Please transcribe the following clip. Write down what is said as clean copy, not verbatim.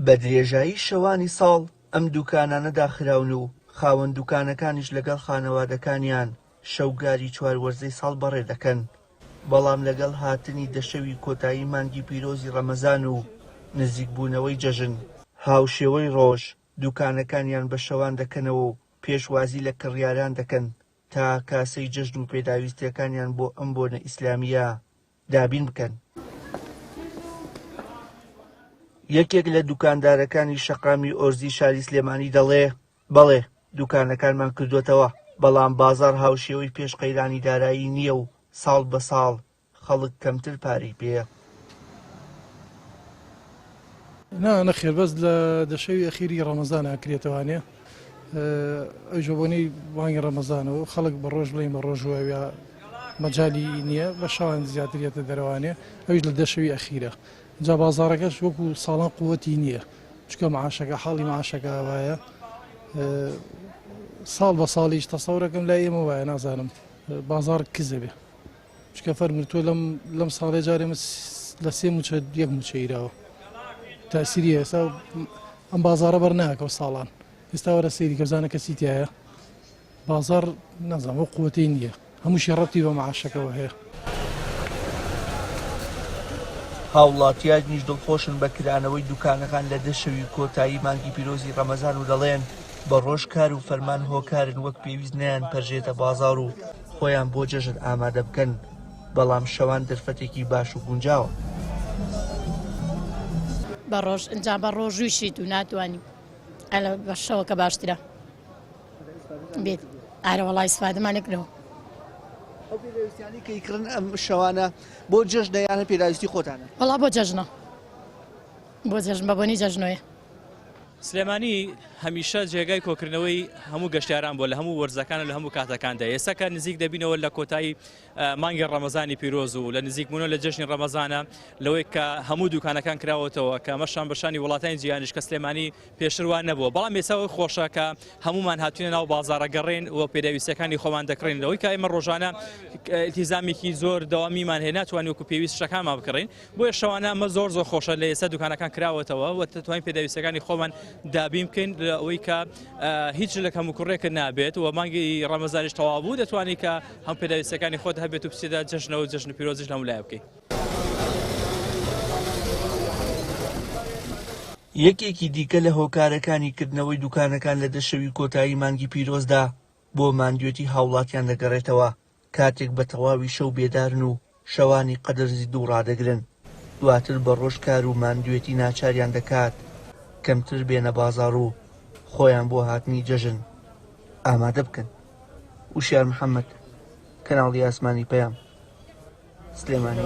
بە درێژایی شەوانی ساڵ ئەم دوکانانە داخراون و خاوەن دوکانەکانیش لەگەڵ خانەوادەکانیان شەوگاری چوار وەرزەی ساڵ بەڕێ دەکەن، بەڵام لەگەڵ هاتنی دە شەوی کۆتایی مانگی پیرۆزی ڕەمەزان و نزیکبوونەوەی جەژن، هاوشێوەی ڕۆژ دوکانەکانیان بە شەوان دەکەنەوە و پێشوازی لە کڕیاران دەکەن تا کاسەی جەژن و پێداویستییەکانیان بۆ ئەم بۆنە ئیسلامییە دابین بکەن. یەکێک لە دوکاندارەکانی شەقامی ئۆرزی شاری سلێمانی دەڵێ، بەڵێ دوکانەکانمان کردووەتەوە، بەڵام بازاڕ هاوشێوەی پێش قەیرانی دارایی نییە و ساڵ بە ساڵ خەڵک کەمتر پارەی پێیە. نا نەخێر بەس لە دە شەوی ئەخیری ڕەمەزان ئەکرێتەوانێ ئەویش بە بۆنەی بانگی ڕەمەزانەوە خەڵک بە ڕۆژ بڵێین بە ڕۆژ وایە مەجالی نییە بە شەوان زیاتر یەتە دەرەوانێ ئەویش لە دە شەوی ئەخیرە جا بازاڕەکەش وەکو ساڵان قوتی نییە چکە معاشەکە حاڵی معاشەکە وایە ساڵ بە ساڵیش تەسەورەکەم لای ئێمە وایە نازانم بازاڕ کزە بێ چکە فەرموو تۆ لەم لەم ساڵێ جارێ من لە سێ موچە یەک موچە ئیراوە تاسیری ئێستا ئەم بازارە بەر ناکەو ساڵان ئێستا وەرە سەیری کە بزانە کەسی تایە بازار نازانم ئەو قوتەی نییە هەمووشی ڕەتی بە معاشەکەەوە هەیە. هاوڵاتیانیش دڵخۆشن بە کرانەوەی دوکانەکان لە دە شەوی کۆتایی مانگی پیرۆزی ڕەمەزان و دەڵێن، بە ڕۆژ کار و فەرمان هۆکارن وەک پێویست نەیانپەرژێتە بازاڕ و خۆیان بۆ جەژن ئامادە بکەن، بەڵام شەوان دەرفەتێکی باش و گونجاوە. بە ڕۆژ ئینجا بە ڕۆژوویشیت و ناتوانی ئەلە بە شەوەکە باشترە بێت ئارە وەڵا ئیسفادەمان نەکردەوە. ئەو پێداویستیانەی کە ئەیکڕن ئەم شەوانە بۆ جەژنە یان پێداویستی خۆتانە؟ وەڵا بۆ جەژنە بۆ جەژن بە بۆنەی جەژنەوەیە. سلێمانی هەمیشە جێگای کۆکردنەوەی هەموو گەشتیاران بووە لە هەموو وەرزەکان و لە هەموو کاتەکاندا ئێستا کە نزیک دەبینەوە لە کۆتایی مانگی ڕەمەزانی پیرۆز و لە نزیکبوونەوە لە جەژنی ڕەمەزانە لەوەی کە هەموو دوکانەکان کراوەتەوە کە ئەمە شان بەشانی وڵاتانی جیهانیش کە سلێمانی پێشتر وا نەبووە بەڵام ئێستا ئەوەی خۆشە کە هەمومان هاتوینە ناو بازاڕە گەڕێن و پێداویستەکانی خۆمان دەکڕین لەوەی کە ئێمە ڕۆژانە ئیلتیزامێکی زۆر دەوامیمان هەیە ناتوانین وەکو پێویست شتەکانمان بکڕین بۆیە شەوانە ئەمە زۆر زۆر خۆشە لە ئێستا دوکانەکان کراوەتەوە و دەتوانین پێداویستەکانی خۆمان دابین بکەین لە ئەوەی کە هیچ لە کەم و کوڕێکت نابێت و مانگی ڕەمەزانیش تەواو بوو دەتوانانی کە هەم پێداویستەکانی خۆت هەبێت و بچێتە جەژنەوە جەژن پیرۆزیش لە هەموو لایە بکەیت. یەکێکی دیکە لە هۆکارەکانی کردنەوەی دوکانەکان لە دە شەوی کۆتایی مانگی پیرۆزدا بۆ ماندوێتی هاوڵاتیان دەگەڕێتەوە، کاتێک بە تەواوی شەو بێدارن و شەوانی قەدر زیندوو ڕادەگرن، دواتر بە ڕۆژ کار و ماندوێتی ناچاریان دەکات کەمتر بێنە بازاڕ و خۆیان بۆ هاتنی جەژن ئامادە بکەن. وشیار محەمەد، کەناڵی ئاسمانی پەیام، سلێمانی.